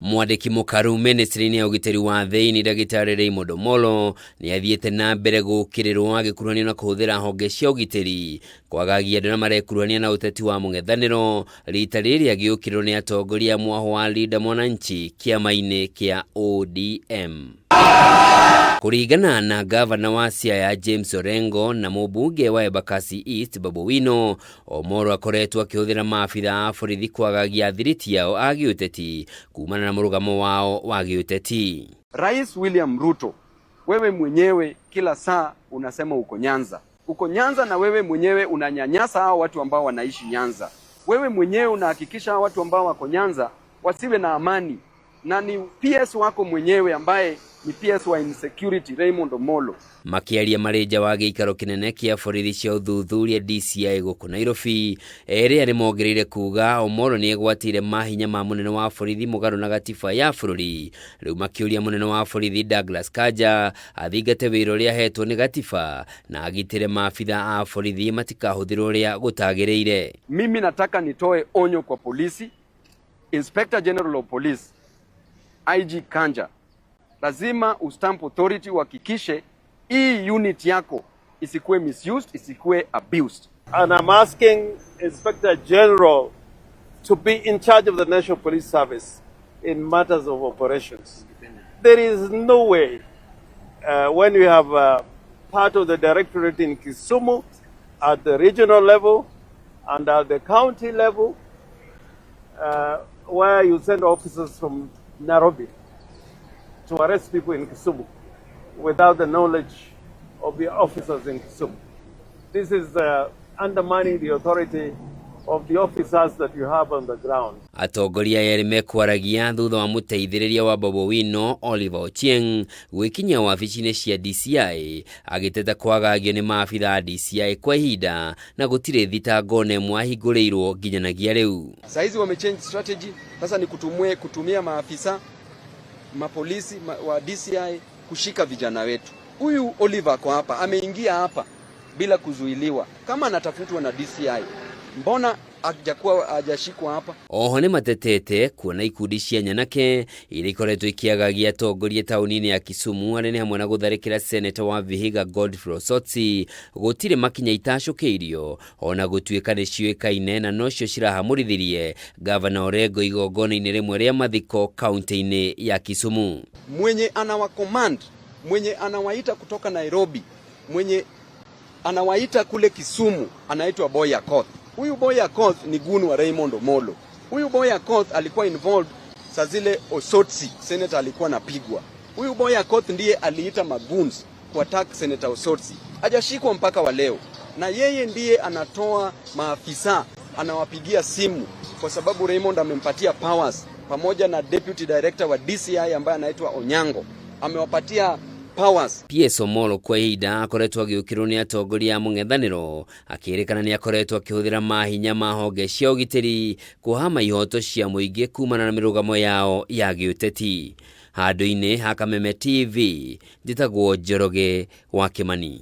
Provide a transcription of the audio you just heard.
Mwandĩki mũkaru ministry-inĩ ya ũgitĩri wa thĩinĩ ndagĩtarĩ Raymond Omolo nĩ athiĩte na mbere gũkĩrĩrwo agĩkuruhanio na kũhũthĩra honge cia ũgitĩri kwagagia andũ arĩa marekuruhania na ũteti wa mũng'ethanĩro rita rĩrĩ agĩũkĩrĩrwo nĩ atongoria a mwahũ wa Linda Mwananchi kĩama-inĩ kĩa ODM. Kũringana na gavana wa Siaya James Orengo na mũmbunge wa Embakasi East Babu Owino, Omolo akoretwo akĩhũthĩra maabitha a borithi kwagagia athiriti ao a gĩũteti kumana na mũrũgamo wao wa gĩũteti. Rais William Ruto, wewe mwenyewe kila saa unasema uko Nyanza, uko Nyanza na wewe mwenyewe unanyanyasa hao watu ambao wanaishi Nyanza. Wewe mwenyewe unahakikisha hao watu ambao wako Nyanza wasiwe na amani, na ni PS wako mwenyewe ambaye ni PS wa insecurity Raymond Omolo. Makĩaria marĩ nja wa gĩikaro kĩnene kĩa borithi cia ũthuthuria DCI gũkũ Nairobi, erĩ arĩa mongereire kuga Omolo nĩ egwatĩire mahinya ma mũnene wa borithi mũgarũ na gatiba ya bũrũri. Rĩu makĩũria mũnene wa borithi Douglas Kanja athingate wĩra ũrĩa ahetwo nĩ gatiba na agitĩre maabitha a borithi matikahũthĩrwo ũrĩa gũtagĩrĩire. Mimi nataka nitoe onyo kwa polisi, Inspector General of Police IG Kanja, lazima ustamp authority uhakikishe hii unit yako isikuwe misused, isikuwe abused. And I'm asking Inspector General to be in charge of the National Police Service in matters of operations. There is no way when you have part of the directorate in Kisumu at the regional level and at the county level where you send officers from Nairobi to arrest people in Kisumu without the knowledge of the officers in Kisumu. This is undermining the authority of the officers that you have on the ground. Atongoria erĩ mekwaragia thutha wa mũteithĩrĩria wa Babu Owino Oliver Ochieng gwĩkinyia wabici-inĩ cia DCI agĩteta kwagagio nĩ maabitha a DCI kwa ihinda na gũtirĩ thitango ona ĩmwe ahingũrĩirwo nginyanagia rĩu. Saizi wamechange strategy, sasa ni kutumia maafisa mapolisi wa DCI kushika vijana wetu. Huyu Oliver ako hapa, ameingia hapa bila kuzuiliwa. Kama anatafutwa na DCI, mbona hajakuwa hajashikwa hapa? Oho nĩ matetete kuona ikundi cia nyanake iria ikoretwo ikĩagagia atongoria taũni-inĩ ya Kisumu arĩa nĩ hamwe na gũtharĩkĩra seneta wa Vihiga Godfrey Osotsi gũtirĩ makinya itacũkĩirio ona gũtuĩka nĩ ciũĩkaine na nocio cirahamũrithirie gavana Orengo igongona-inĩ rĩmwe rĩa mathiko kaunti-inĩ ya Kisumu. Mwenye anawa command, mwenye anawaita kutoka Nairobi, mwenye anawaita kule Kisumu anaitwa Boy Akoth. Huyu Boy Akoth ni goon wa Raymond Omolo. Huyu Boy Akoth alikuwa involved saa zile Osotsi senator alikuwa anapigwa. Huyu Boy Akoth ndiye aliita magoons ku attack Senator Osotsi. Hajashikwa mpaka wa leo, na yeye ndiye anatoa maafisa, anawapigia simu kwa sababu Raymond amempatia powers pamoja na deputy director wa DCI ambaye anaitwa Onyango, amewapatia powers. PS Omolo kwa ihinda akoretwo agĩũkĩrĩrwo nĩ atongoria a mũng'ethanĩro akĩrĩkana nĩ akoretwo akĩhũthĩra mahinya ma honge cia ũgitĩri kũhama ihoto cia mũingĩ kumana na mĩrũgamo yao ya gĩũteti. Handũ-inĩ ha Kameme TV njĩtagwo Njoroge wa Kĩmani.